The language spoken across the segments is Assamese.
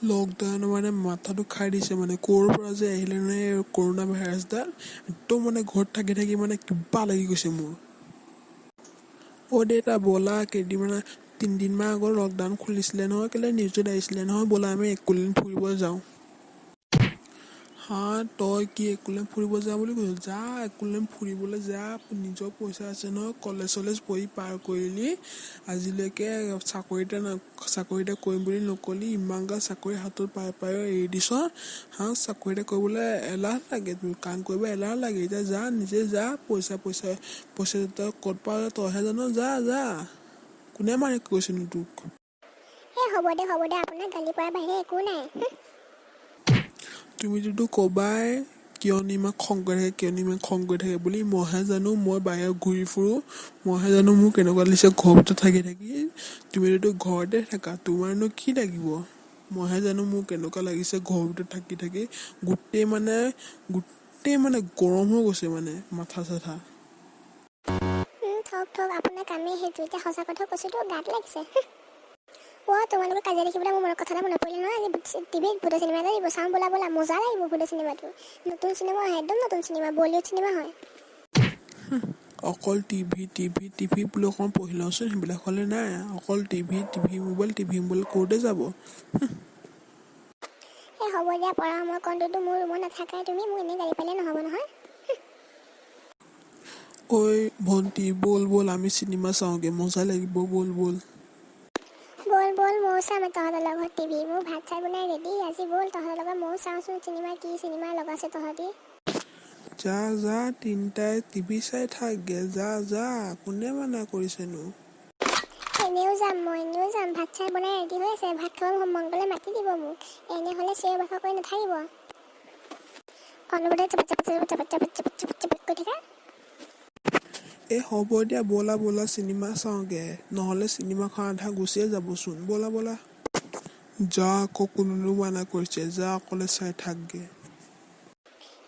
লকডাউনে মানে মাথাটো খাই দিছে। মানে ক'ৰ পৰা যে আহিলে মানে এই কৰোণা ভাইৰাছডাল, একদম মানে ঘৰত থাকি থাকি মানে কিবা লাগি গৈছে মোৰ। অ' দেউতা, ব'লা, কেইদিনমান, 3 দিনমান আগত লকডাউন খুলিছিলে নহয়, কেলৈ নিউজত আহিছিলে নহয়, ব'লা আমি একোলেণ্ড ফুৰিব যাওঁ। হা, তই কি একোলেণ্ড ফুৰিব যাওঁ বুলি কৈছ? যা, একোলেণ্ড ফুৰিবলৈ যা। নিজৰ পইচা আছে নহয়? কলেজ চলেজ পঢ়ি পাৰ কৰিলি, আজিলৈকে চাকৰি এটা চাকৰি এটা কৰিম বুলি নকলি। ইমানগাল চাকৰি হাতত পাই পায়ো এৰি দিছ। হা, চাকৰি এটা কৰিবলৈ এলাহ লাগে তোৰ? কাম কৰিব এলাহ লাগে? এতিয়া যা, নিজে যা। পইচা পইচা পইচা তই ক'ত পাৱ তইহে জান। যা যা, কোনে মাৰি কৈছেনো তোক? এই হ'ব দে, হ'ব দে, আপোনাক গালি পৰাৰ বাহিৰে একো নাই। তুমিতো ক'বাই, কিয়নো ইমান খং কৰি থাকে, কিয়নো ইমান খং কৰি থাকে বুলি। মইহে জানো, মই বাহিৰত ঘূৰি ফুৰোঁ, মইহে জানো মোৰ কেনেকুৱা লাগিছে ঘৰৰ ভিতৰত থাকি থাকি। তুমিতো ঘৰতে থাকা, তোমাৰনো কি লাগিব? মইহে জানো মোৰ কেনেকুৱা লাগিছে ঘৰৰ ভিতৰত থাকি থাকি। গোটেই মানে গৰম হৈ গৈছে মানে মাথা চাথা। থওক থওক, আপোনাৰ কামেই সেইটো। এতিয়া সঁচা কথা কৈছোতো, গাত লাগিছে। অ' তোমালোকৰ কাজিয়া দেখিবলৈ মোৰ মনত কথা এটা মনত পৰিলে নহয়। আজি টিভিত ভূতৰ চিনেমা এটা দিব, চাওঁ ব'লা, ব'লা। মজা লাগিব ভূতৰ চিনেমাটো। নতুন চিনেমা হয়, একদম নতুন চিনেমা, বলিউড চিনেমা হয়। অকল টিভি টিভি টিভি বুলি। অকণমান পঢ়ি লওঁচোন, সেইবিলাক হ'লে নাই। অকল TV TV mobile, TV mobile কৰোঁতে যাব। এই হ'ব দিয়া, পঢ়া সময়কণটোতো মোৰ ৰুমত নাথাকাই তুমি। মোক এনেই গালি পাৰিলে নহ'ব নহয়। ঐ ভণ্টি, ব'ল ব'ল, আমি চিনেমা চাওঁগৈ, মজা লাগিব, ব'ল ব'ল। ব'ল ব'ল, ময়ো চাম তহঁতৰ লগত টিভি। মোৰ ভাত চাত বনাই ৰেডি আজি। ব'ল, তহঁতৰ লগত ময়ো চাওঁচোন চিনেমা, কি চিনেমা লগাইছে তহঁতি। যা যা, তিনিটাই টিভি চাই থাকগে, যা যা, কোনে মানা কৰিছেনো? এনেও যাম মই, এনেও যাম। ভাত চাত বনাই ৰেডি হৈ আছে, ভাত খাব মন গ'লে মাতি দিব মোক। এনে হ'লে চিঞৰ বাখৰ কৰি নাথাকিব, অনবৰতে চাপ চাপ চাপ চাপ চাপ চাপ চাপ চাপ কৰি থাকা। এই হ'ব দিয়া, ব'লা ব'লা, চিনেমা চাওঁগে, নহ'লে চিনেমাখন আধা গুচিয়ে যাবচোন। ব'লা ব'লা। যা আকৌ, কোনেনো মানা কৰিছে? যা, অকলে চাই থাকগে।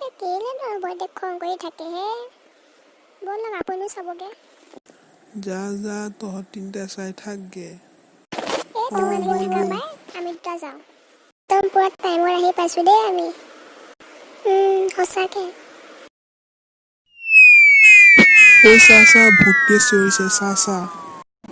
এই কেলেনো অনবৰতে খং কৰি থাকে হে? ব'লক, আপুনিও চাবগে। যা যা, তহঁত তিনিটা চাই থাকগে। এই অঁ, তোমালোকে ব'ল থাকা ব'ল। পাই, আমি দুটা যাওঁ। একদম পুৰা টাইমত আহি পাইছোঁ দেই আমি। সঁচাকে। এই চা চা, ভূতে চিঞৰিছে, চা চা।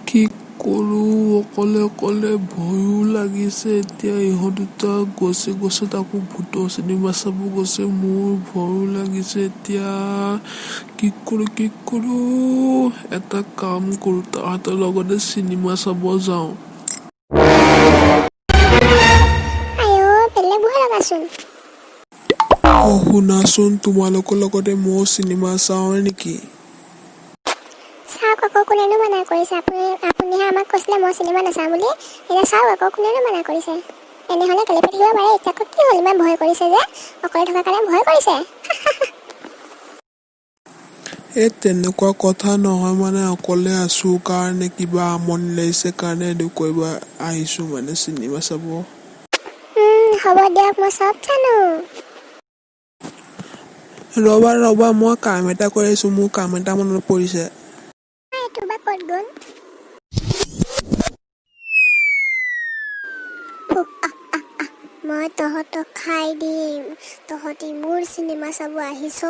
কি কৰোঁ, অকলে অকলে ভয়ো লাগিছে এতিয়া। ইহঁত দুটা গৈছে গৈছে, তাকো ভূতৰ চিনেমা চাব গৈছে। মোৰ ভয়ো লাগিছে এতিয়া। কি কৰোঁ, কি কৰোঁ? এটা কাম কৰোঁ, তাহাঁতৰ লগতে চিনেমা চাব যাওঁ। আইঅ, বেলেগ ভয় লগাচোন। অ' শুনাচোন, তোমালোকৰ লগতে ময়ো চিনেমা চাওঁ নেকি? চাওক আকৌ, কোনেনো মানা কৰিছে? আপুনিহে আমাক কৈছিলে মই চিনেমা নাচাওঁ বুলি। এতিয়া চাওক আকৌ, কোনেনো মানা কৰিছে? এনেহ'লে গালি পাৰি থাকিব পাৰে, এতিয়া আকৌ কি হ'ল? ইমান ভয় কৰিছে যে, অকলে থকাৰ কাৰণে ভয় কৰিছে? এই তেনেকুৱা কথা নহয়, মানে অকলে আছো কাৰণে কিবা আমনি লাগিছে কাৰণে এইটো কৰিব আহিছো, মানে চিনেমা চাব। হ'ব দিয়ক, মই চব জানো। ৰ'বা ৰ'বা, মই কাম এটা কৰি আছো, মোৰ কাম এটা মনত পৰিছে। এইটো বা ক'ত গ'ল? ফুক, আহ, আহ, আহ। মই তহঁতক খাই দিম। তহঁতি মোৰ চিনেমা চাব আহিছ?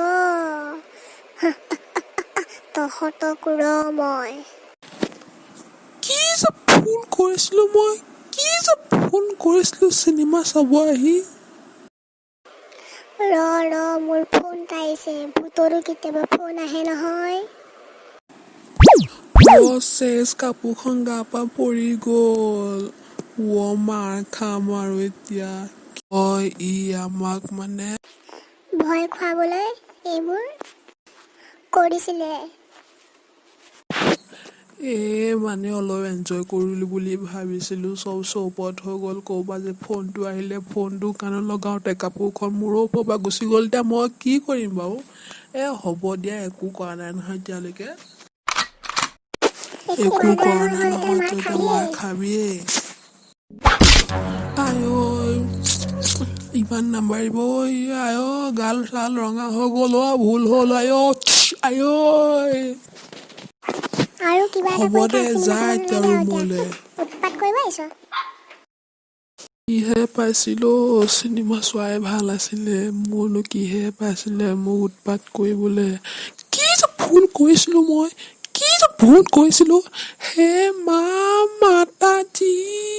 তহঁতক ৰ মই। কি যে ভুল কৰিছিলো মই, কি যে ভুল কৰিছিলো চিনেমা চাব আহি। ৰ ৰ, মোৰ ফোন এটা আহিছে। ভূতৰো কেতিয়াবা ফোন আহে নহয়। অ' চেচ, কাপোৰখন গা পৰা পৰি গ'ল। অ' মাৰ খাম আৰু এতিয়া। অ' ই আমাক মানে ভয় খুৱাবলৈ এইবোৰ কৰিছিলে। এই মানে অলপ এনজয় কৰিলোঁ বুলি ভাবিছিলোঁ, চব চৌপত হৈ গ'ল। ক'ৰবাত যে ফোনটো আহিলে, ফোনটো কাণত লগাওঁতে কাপোৰখন মূৰৰ ওপৰৰ পৰা গুচি গ'ল। এতিয়া মই কি কৰিম বাৰু? এ হ'ব দিয়া, একো কৰা নাই নহয় এতিয়ালৈকে। একো একো কৰা কৰা নাই নাই নহয়, নহয়, তই তই মাৰ এতিয়া মাৰ খাবিয়েই। খাবিয়েই। আই ঐ, ইমান নামাৰিব ঐ। আই অ', গাল চাল ৰঙা হৈ গ'ল। অ' ভুল হ'ল, আই অ', আই ঐ। আৰু কিবা এটা হ'ব কৰি দে, থাক, চিনেমা যা চাব এতিয়া নালাগে আৰু এতিয়া। ৰুমলৈ। উৎপাত কৰিব আহিছ। কিহে পাইছিলো, চিনেমা চোৱাই ভাল আছিলে। মোৰনো কিহে পাইছিলে মোক উৎপাত কৰিবলৈ? কি যে ভুল কৰিছিলো মই, কি যে ভুল কৰিছিলো। হে মা মাতাজী।